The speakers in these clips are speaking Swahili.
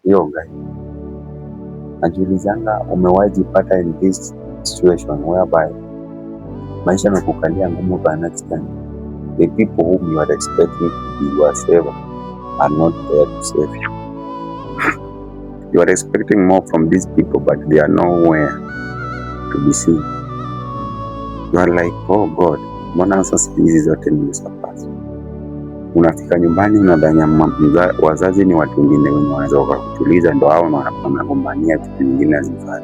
Yo guy, najiulizanga umewahi jipata in this situation whereby maisha yamekukalia ngumu by an extent the people whom you are expecting to be your saver are not there to save you. You are expecting more from these people but they are nowhere to be seen. You are like, oh God, mbona sasa hizi zote nimesurpass? Unafika nyumbani unadhani wazazi ni watu wengine wenye wanaweza wakakutuliza, ndo hao wanagombania vitu vingine hazifai.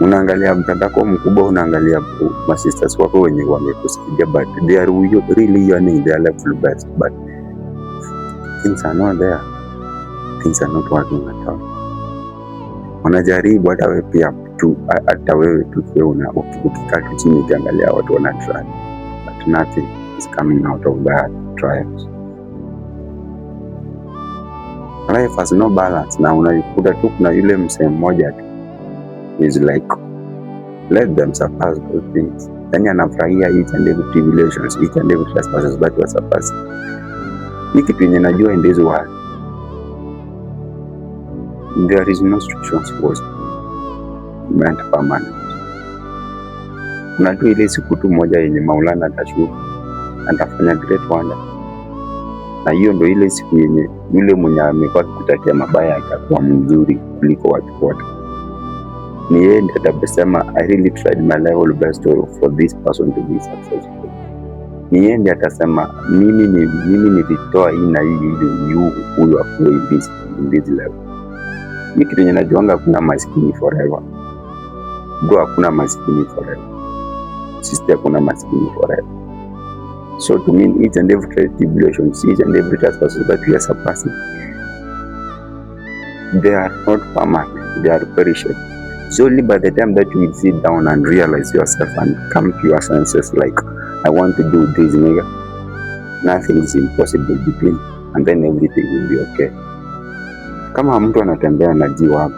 Unaangalia brother mkubwa, unaangalia masisters wako wenye wamekusaidia, but they are really yearning their level best, but things are not there, things are not working at all. Wanajaribu hata wewe pia tu, hata wewe tu pia ukikaa tu chini ukiangalia watu wana try, but nothing is coming out of that trials. Life has no balance, na unaikuta tu kuna yule msee mmoja tu is like let them surpass those things, yani anafurahia each and every tribulations, each and every trespasses that you are surpassing. Ni kitu yenye najua in this world there is no situations was meant permanent. Kuna tu ile siku tu moja yenye Maulana atashuka atafanya great wonder, na hiyo ndo ile siku yenye yule mwenye amekuwa akikutakia mabaya atakuwa mzuri kuliko watu wote. Ni yeye ndiye atasema I really tried my level best for this person to be successful. Ni yeye ndiye atasema mimi nilitoa hii na hii ili huyu akuwe in this level. Mi kitu yenye najuanga, hakuna maskini forever bro, hakuna maskini forever sister, hakuna maskini forever. So to mean each and every tribulations, each and every trespasses that we are surpassing, they are not permanent, they are perishable. It's only by the time that you will sit down and realize yourself and come to your senses like, I want to do this, nigga. Nothing is impossible between, and then everything will be okay. Kama mtu anatembea na jiwa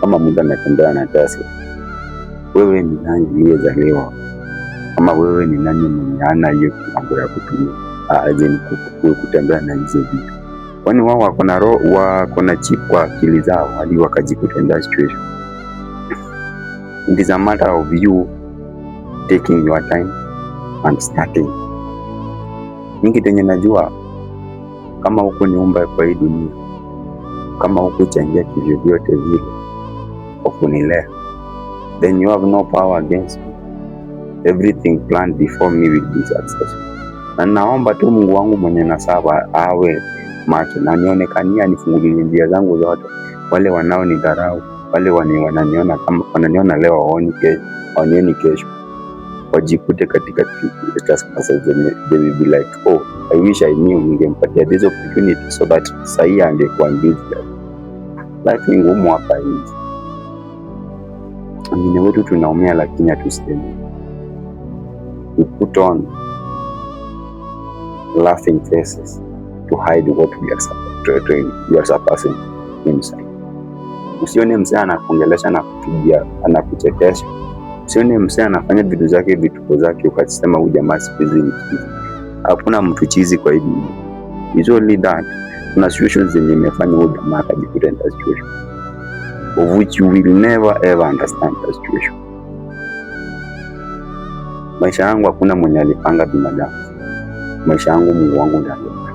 kama mtu anatembea na Tesla, wewe ni nani uliyezaliwa? Ama wewe ni nani mwenye hana hiyo kiwango ya kutumia as in kutembea na hizo vitu? Kwani wao wako na roho, wako na chip kwa akili zao hadi wakajikuta in that situation? It is a matter of you taking your time and starting. Mimi kitu yenye najua, kama hukuniumba kwa hii dunia, kama hukuchangia kivyovyote vile kwa kunilea, then you have no power against me. Everything planned before me will be successful. Na naomba tu Mungu wangu mwenye nasaba awe macho na nionekania, anifungulie njia zangu zote. Wale wanaonidharau, wale wananiona kama wananiona leo waoni kesho, hawanioni kesho, wajikute katika trespasses zenye they will be like, oh, I wish I knew ningempatia this opportunity so that sahii angekuwa in this level. Life ni ngumu hapa nje, wengine wetu tunaumia, lakini hatusemi. We put on laughing faces to hide what we are surpassing inside. Usione mzee anakuongelesha na kupigia anakuchekesha. Usione mzee anafanya vitu zake vituko zake ukasema huyu jamaa siku hizi ni chizi. Hakuna mtu chizi kwa hii dunia. It's only that kuna situations zenye imefanya huyu jamaa akajikuta in that situation of which you will never ever understand that situation. Maisha yangu hakuna mwenye alipanga binadamu. Maisha yangu Mungu wangu ndiye alipanga.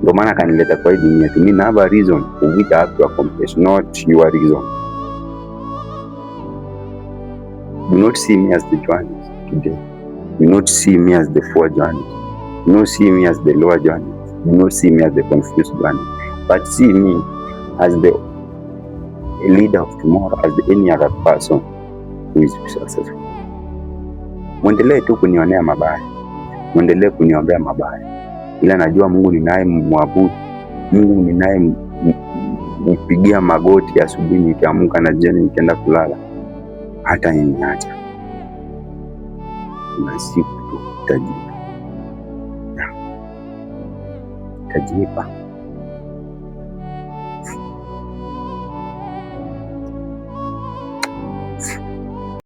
Ndio maana akanileta kwa hii dunia to me have a reason of which I have to accomplish, not your reason. Do not see me as the Johannes today. Do not see me as the poor Johannes. Do not see me as the lower Johannes. Do not see me as the confused Johannes. But see me as the leader of tomorrow, as the any other person who is successful. Mwendelee tu kunionea mabaya, mwendelee kuniombea mabaya, ila najua Mungu ninaye mwabudu, Mungu ninaye mpigia magoti asubuhi nikiamka na jioni nikienda kulala, hata niacha. Kuna siku tu itajipa, itajipa.